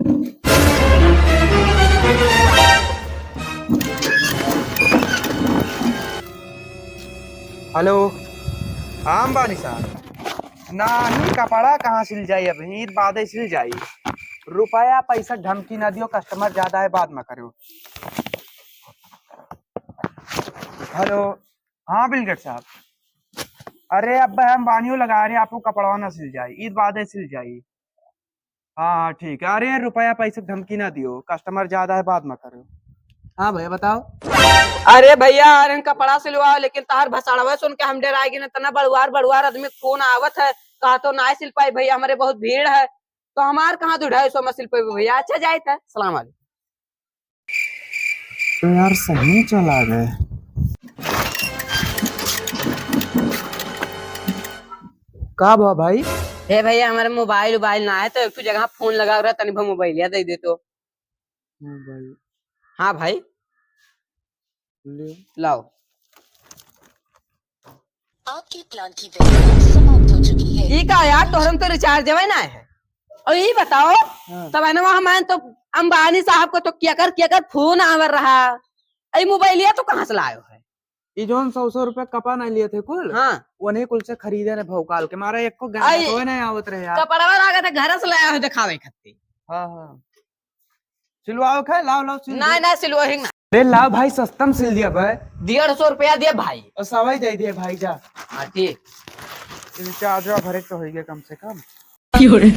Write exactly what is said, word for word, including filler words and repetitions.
हेलो, हाँ अंबानी साहब, नाही कपड़ा कहाँ सिल जाई, अबहीं ईद बादे सिल जाई। रुपया पैसा धमकी ना दियो, कस्टमर ज्यादा है, बाद में करो। हेलो, हाँ बिलगेट साहब, अरे अब हम बानियो लगा रहे, आपको कपड़वा ना सिल जाई, ईद बादे सिल जाई। हाँ, हाँ, ठीक है। अरे, रुपया पैसे की धमकी ना दियो, कस्टमर ज्यादा है, बाद में करो। हाँ भैया, बताओ। अरे भैया, अरे हम कपड़ा सिलवाओ, लेकिन तहार भसाड़वा सुन के हम डेराए गए ना। इतना बड़ुआर बड़ुआर आदमी फोन आवत है, कहा तो ना सिल पाई भैया, हमारे बहुत भीड़ है, तो हमार कहाँ दो ढाई सौ में सिल पाई भैया। अच्छा, जाए था, सलाम वालेकुम। तो यार, सही चला गए। का बा भाई? हे भैया, हमारे मोबाइल उबाइल ना है, तो एक ठो जगह फोन लगा रहा, तनी भा मोबाइलिया दे दे तो। मोबाइल। हाँ भाई। ले। लाओ। आपके प्लान की वैल्यू समाप्त हो चुकी है। ई का यार, तोहरम तो रिचार्ज जवे ना है। और ई बताओ, हाँ। तब है ना, वहाँ मान तो अंबानी साहब को तो क्या कर, क्या कर फोन आवर रहा। ई मोबाइलिया तो कहाँ से लायो है? ई जौन सौ सौ रुपया कपा ना लिए थे कुल, हाँ। उन्हें कुल से खरीदे ने भौकाल के मारा, एक को गाना आई, कोई नहीं आवत रहे यार। कपड़वा लागे थे घर से लाया हो दिखावे खत्ती। हाँ, हाँ। सिलवाओ खे, लाओ, लाओ, सिल ना, दे। ना, सिलवा ही ना। अरे लाओ भाई, सस्ता में सिल दिया भाई। डेढ़ सौ रुपया दिए भाई। और सवाई दे दिए भाई, जा। हाँ, ठीक। रिचार्ज भरे तो होइगे कम से कम। क्यों रे?